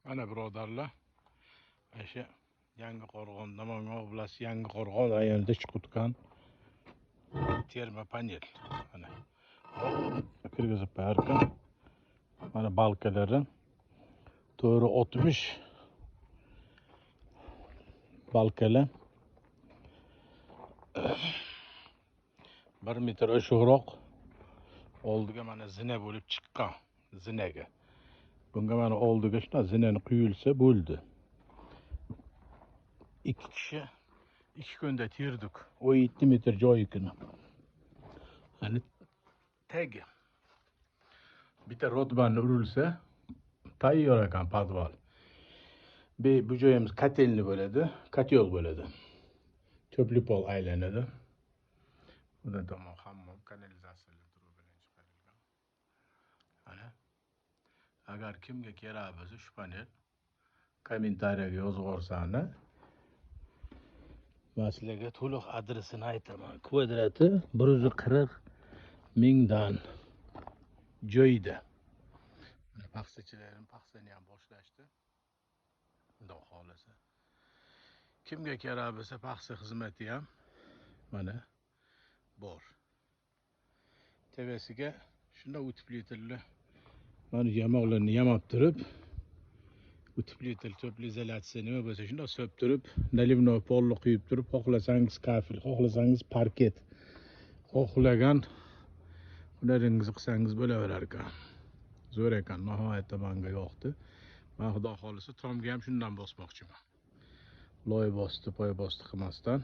Mana birodarlar, o'sha Yangiqo'rg'on, Namangan oblasti Yangiqo'rg'on rayonida chiqitgan termopanel. Mana kirgizib qo'yarkan. Mana balkalari 460 balkalar. 1 metr oshiqroq oldiga mana zina bo'lib chiqqan, zinaga. Bunga mana oldiga shunday zinani quyilsa bo'ldi. 2 kishi 2 kunda terdik. 17 metr joyikini. Hani tagi. Bitta rotbanni urilsa tayyor ekan podval. Bu joyimiz kotelni bo'ladi, kotel bo'ladi. Tepli pol aylanadi. Bundan tomon hammom, kanalizatsiyalar turuv bilan chiqarilgan. Mana agar kimga kerak bo'lsa shu panel kommentariyaga yozib yuborsani, men sizlarga to'liq adresini aytaman. Kvadrati 140 mingdan joyida. Mana paxtachilarim paxtani ham boshlashdi. Xudo xohlasa. Kimga kerak bo'lsa paxta xizmati ham mana bor. Tepasiga shunday утеплительli mana yamoqlarni yamab turib, утеплитель, теплоизоляция nima bo'lsa shunday so'p turib, наливной polni quyib turib, xohlasangiz kafel, xohlasangiz parket, xohlagan hunaringizni qilsangiz bo'laverar ekan. Zo'r ekan, nihoyatda menga yoqdi. Men xudo xohlasa tomga ham shundan bosmoqchiman. Loy bosdi, poy bosdi qilmasdan.